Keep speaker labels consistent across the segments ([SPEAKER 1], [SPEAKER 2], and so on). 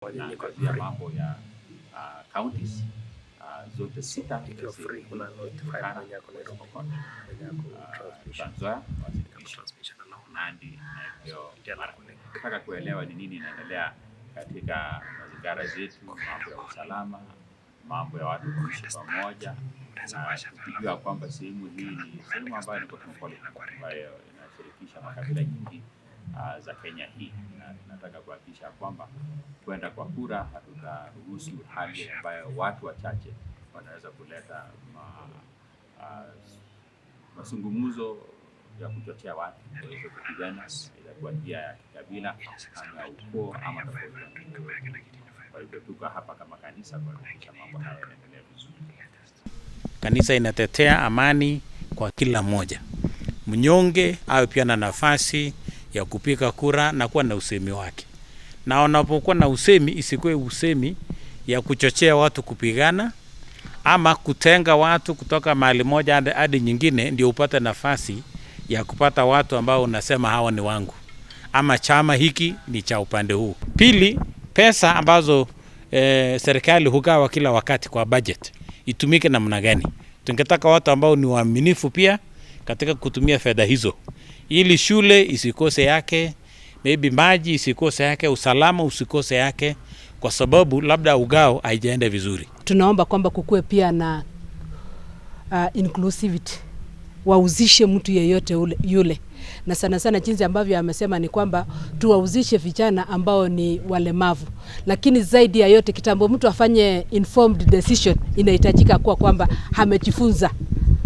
[SPEAKER 1] Naangazia mambo ya counties zote sita
[SPEAKER 2] Ikiwa free una notify
[SPEAKER 1] Turkana,
[SPEAKER 2] mwenye ako Nairobi,
[SPEAKER 1] Pokot,
[SPEAKER 2] mwenye ako transmission,
[SPEAKER 1] Trans Nzoia, Uasin
[SPEAKER 2] ako
[SPEAKER 1] Gishu,
[SPEAKER 2] transmission anaona.
[SPEAKER 1] Nandi na Elgeyo
[SPEAKER 2] Ndio
[SPEAKER 1] Marakwet.
[SPEAKER 2] anaconnect.
[SPEAKER 1] Nataka kuelewa ni nini inaendelea katika mazingira zetu, mambo ya usalama, mambo ya watu kuishi pamoja,
[SPEAKER 2] Unaweza
[SPEAKER 1] na
[SPEAKER 2] washa tu
[SPEAKER 1] tukijua kwamba sehemu hii ni sehemu ambayo ni cosmopolitan, ambayo inashirikisha makabila nyingi za Kenya hii, na tunataka kuhakikisha kwamba kwenda kwa kura hatutaruhusu hali ambayo watu wachache wanaweza kuleta mazungumzo ya kuchochea watu waweze kupigana, aidha kwa njia ya kikabila ama ya ukoo ama tofauti. Kwa hivyo tuko hapa kama kanisa kuhakikisha mambo haya yanaendelea vizuri.
[SPEAKER 3] Kanisa inatetea amani kwa kila mmoja, mnyonge awe pia na nafasi ya kupiga kura na kuwa na usemi wake, na wanapokuwa na usemi isikuwe usemi ya kuchochea watu kupigana ama kutenga watu kutoka mahali moja hadi nyingine, ndio upate nafasi ya kupata watu ambao unasema hawa ni wangu ama chama hiki ni cha upande huu. Pili, pesa ambazo serikali hugawa kila wakati kwa budget itumike namna gani? Tungetaka watu ambao ni waaminifu pia katika kutumia fedha hizo, ili shule isikose yake, maybe maji isikose yake, usalama usikose yake, kwa sababu labda ugao haijaenda vizuri.
[SPEAKER 4] Tunaomba kwamba kukuwe pia na inclusivity, wahusishe mtu yeyote ule, yule, na sana sana jinsi ambavyo amesema ni kwamba tuwahusishe vijana ambao ni walemavu, lakini zaidi ya yote kitambo mtu afanye informed decision, inahitajika kuwa kwamba amejifunza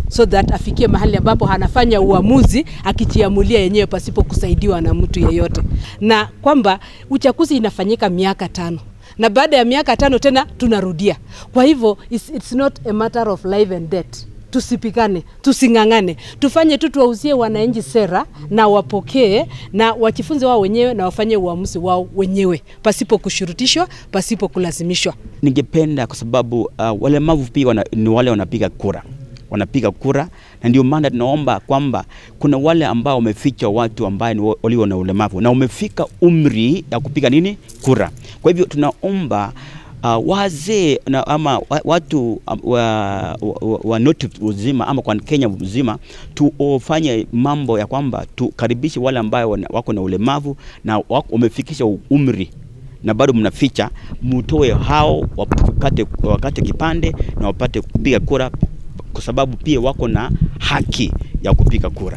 [SPEAKER 4] so that afikie mahali ambapo anafanya uamuzi akijiamulia yenyewe pasipo kusaidiwa na mtu yeyote, na kwamba uchaguzi inafanyika miaka 5 na baada ya miaka 5 tena tunarudia. Kwa hivyo it's not a matter of life and death. Tusipigane, tusing'ang'ane, tufanye tu, tuwauzie wananchi sera na wapokee na wajifunze wao wenyewe na wafanye uamuzi wao wenyewe pasipo kushurutishwa, pasipo kulazimishwa.
[SPEAKER 5] Ningependa kwa sababu walemavu pia ni wale wanapiga kura, na ndio maana tunaomba kwamba kuna wale ambao wameficha watu ambao ni walio na ulemavu na umefika umri ya kupiga nini kura. Kwa hivyo tunaomba wazee na ama watu wa North uzima ama kwa Kenya mzima tufanye mambo ya kwamba tukaribishe wale ambao wako na ulemavu na wamefikisha umri na bado mnaficha, mutoe hao wakate kipande na wapate kupiga kura, kwa sababu pia wako na haki ya kupiga kura.